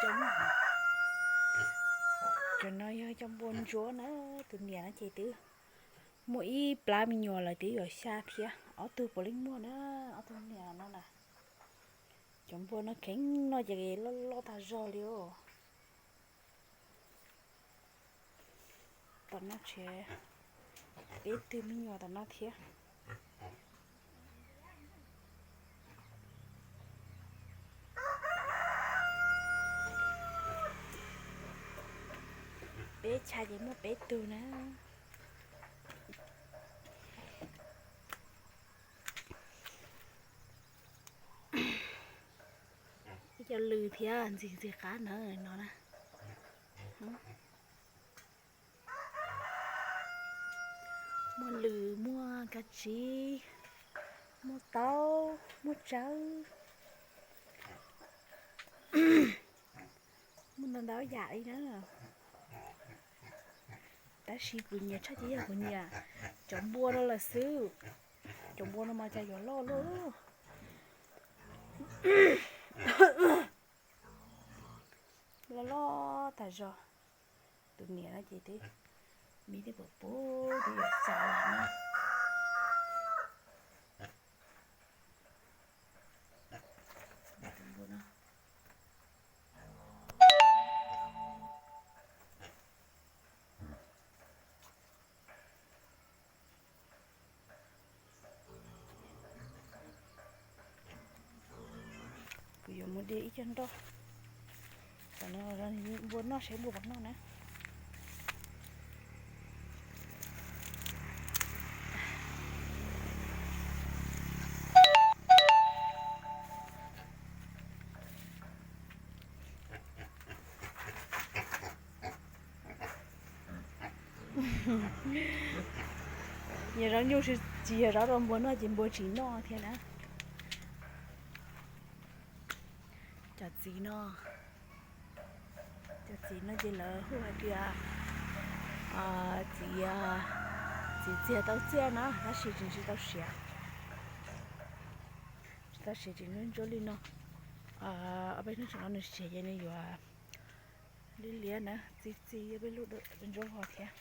Cov no yog cov npua ntsuab na, tus niam no ces twb muaj ib plab me nyuam lawm twb yuav xya thiab, ob tug puav leej muaj na, ob tug niam no na. Cov npua no kheev no ces loj loj tag zog li os. Tom no tshiab peb tug me nyuam tom no thiab. Peb chaw ces muaj peb tug na. Ib co lws thiab ntxim ntxim qab na no na. Muaj lws, muaj kab tsib, muaj taub, muaj tsawb, muaj ntau ntau yam li na. Tab sis kuv nyiam tshaj ces yog kuv nyiam cov npua no lawm xwb. Cov npua no mas cas yuav loj loj. Loj loj tas zog. Tus niam no ces twb me twb puv puv twb yuav xya lawm na. Kuv yuav mus de ib co nroj. Tam no npua noj seb npua puas noj na. Yog zaub nyuj tsis yog zaub rau npua noj ces npua tsis noj thiab na. Cov txiv no, cov txiv no ces lawv hu hais tias txiv, txiv txiag tau txiaj na tab sis tseem tsis tau siav. Tsis tau siav, tseem ntsuab ntsuab li no. Ob peb hnub tsam no nws siav ces nws yuav liab liab na, txi txi peb lub ntsuab hos thiab.